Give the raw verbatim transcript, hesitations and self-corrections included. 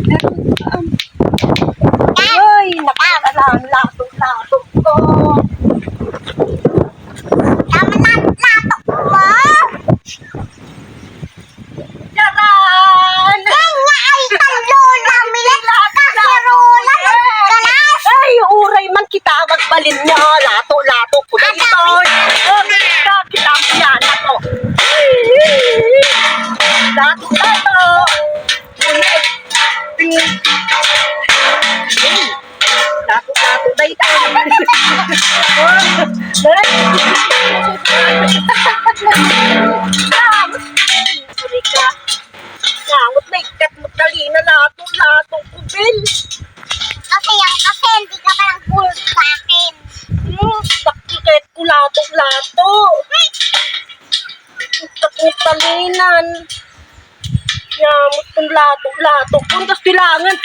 Ay, nakita na ang lato-lato ko. Tama na, lato ko. Charan! Yan nga ay talo lang, milet, kaserola, galas. Ay, uray man kita magbalin niya. Lato-lato ko na ito. Okay, kita, kita, kita ko. Lato-lato. Lato-lato, day, day. Sorry ka. Langot na ikat mo, dali na, lato-lato ko, Bel. Kasi yan, kasi hindi ka palang bulls sa akin. Hmm, bakit ko lato-lato? Takutalinan. Yamot kong lato-lato. Kung gusto langan.